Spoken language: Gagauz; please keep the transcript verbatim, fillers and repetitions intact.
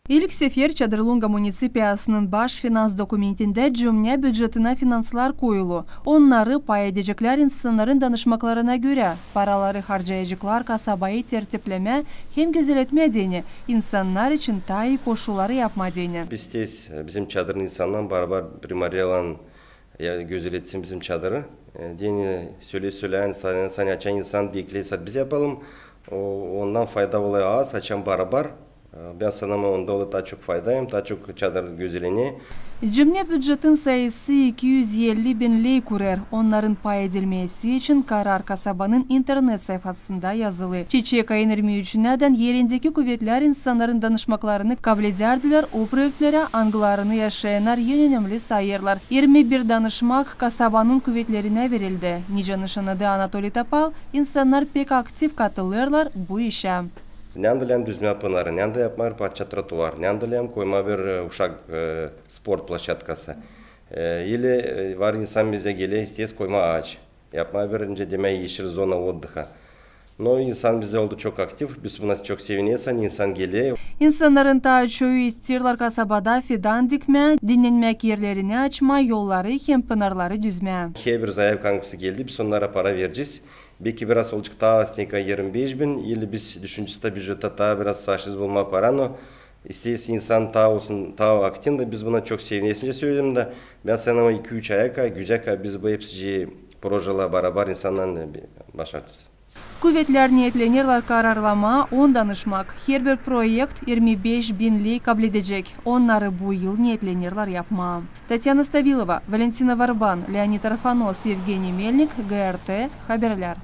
İlk sefer Çadırlunga municipiyasının baş finans dokumentindä cümnä bücetinä finanslar koyulu. Onnarı pay edeceklär insannarın danışmaklarına görä. Paraları harcayaceklar kasabayı tertiplemää hem gözeletmää deyni, insannar için taa ii koşulları yapmaa deyni. Biz tez, e, bizim çadırın insannan barabar primarelan, e, gözeletsin bizim çadırı. E, deyni söle-, söleyän, sa-, sa-, açan insan bekley, sa-, biz yapalım. O, ondan fayda olêr az, açan barabar. E, bän sanêrım, onda olêr taa çok fayda hem taa çok çadır gözelenä. Cümnä bücetin sayısı iki üz elli bin ley kurêr. Onnarın pay edilmesi için karar kasabanın internet sayfasında yazılı. Çeçek ayın irmi üçünädän erindeki kuvetlär insannarın danışmaklarını kabledärdilär o proektlerä, angılarını yaşayannar en önemli sayêrlar. İrmi bir danışmak kasabanın kuvetlerinä verildi. Nicä nışannadı Anatoliy Topal, insannar pek aktiv katılêrlar bu işä. Nända lääzım düzmää pınarı, nända yapmaa parça trotuar, nända lääzım koymaa bir, e, uşak, e, sport ploşadkası. E, ili, e, var insan bizä geler, isteer koymaa aaç. Yapmaa bir, nicä demää, eşil zona otdıha. No, insan bizdä oldu çok aktiv, biz buna çok sevineriz, ani insan geler. İnsannarın taa çoyu isteerlär kasabada fidan dikmää, dinnenmäk erlerini açmaa, yolları hem pınarları düzmää. Herbir zayavka, angısı geldi, biz onnara para verecez. Belki biraz olacek taa aslında irmi beş bin, ili biz düşünecez taa bücetä taa biraz saşız bulmaa para, no isteer insan taa olsun, taa aktivnıy, biz buna çok sevineriz, nicä söledim da, bän sanêrım, iki-üç ayka, güzerka biz bu hepsi projeleri barabar insannan, e, başaracez. Kuvetlär neetlenerlär kararlamaa on danışmak. Herbir proekt irmi beş bin ley kabledecek. Onnarı bu yıl neetlenerlär yapmaa. Tatyana Stavilova, Valentina Varban, Leonid Arfanos, Evgeniy Melnik, G R T Haberlär.